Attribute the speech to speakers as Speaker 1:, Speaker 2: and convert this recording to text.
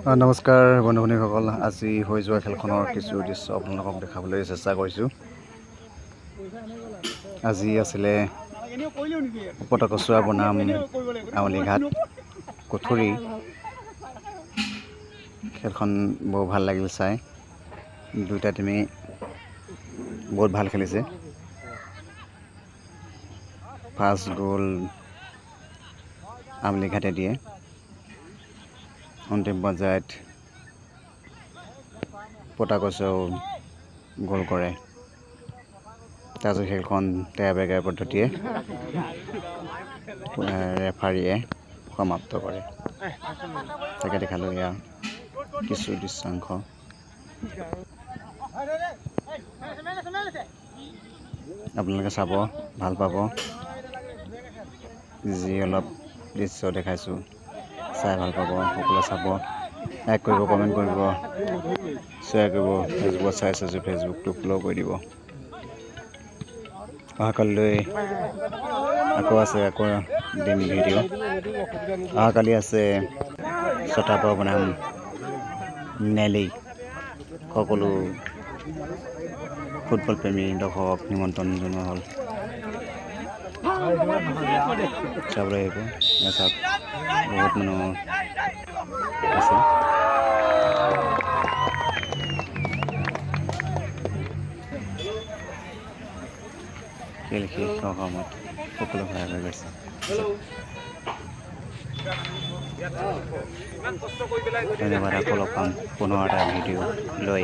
Speaker 1: নমস্কাৰ বন্ধু বান্ধৱীসকল, আজি হৈ যোৱা খেলখনৰ কিছু দৃশ্য আপোনালোকক দেখাবলৈ চেষ্টা কৰিছোঁ। আজি আছিলে উপত্যকচুৱা বনাম আউলীঘাট কুঠুৰী। খেলখন বৰ ভাল লাগিল চাই। দুয়োটা টীমেই বহুত ভাল খেলিছে। ফাৰ্ষ্ট গ'ল আউলীঘাটে দিয়ে। অন্তিম পৰ্যায়ত পতাকচুৱাও গ'ল কৰে। তাৰপিছত খেলখন টাই পদ্ধতিয়ে ৰেফাৰীয়ে সমাপ্ত কৰে। তাকে দেখালোঁ এয়া কিছু দৃশ্যাংশ। আপোনালোকে চাব, ভাল পাব। যি অলপ দৃশ্য দেখাইছোঁ, চাই ভাল পাব। সকলোৱে চাব, লাইক কৰিব, কমেণ্ট কৰিব, শ্বেয়াৰ কৰিব। ফেচবুকত চাই চাইছোঁ, ফেচবুকটো ফ'ল' কৰি দিব। অহাকালিলৈ আকৌ আছে, আকৌ দিম ভিডিঅ'। অহাকালি আছে ছটাপৰ বনাম নেলি। সকলো ফুটবল প্ৰেমী দৰ্শকক নিমন্ত্ৰণ জনোৱা হ'ল, চাবলৈ আহিব। এয়া চাওক, বহুত মানুহ আছে। খেল শেষ হোৱাৰ সময়ত সকলো সহায় হৈ গৈছে। ধন্যবাদ, আকৌ লগ পাম পুনৰ এটা ভিডিঅ' লৈ।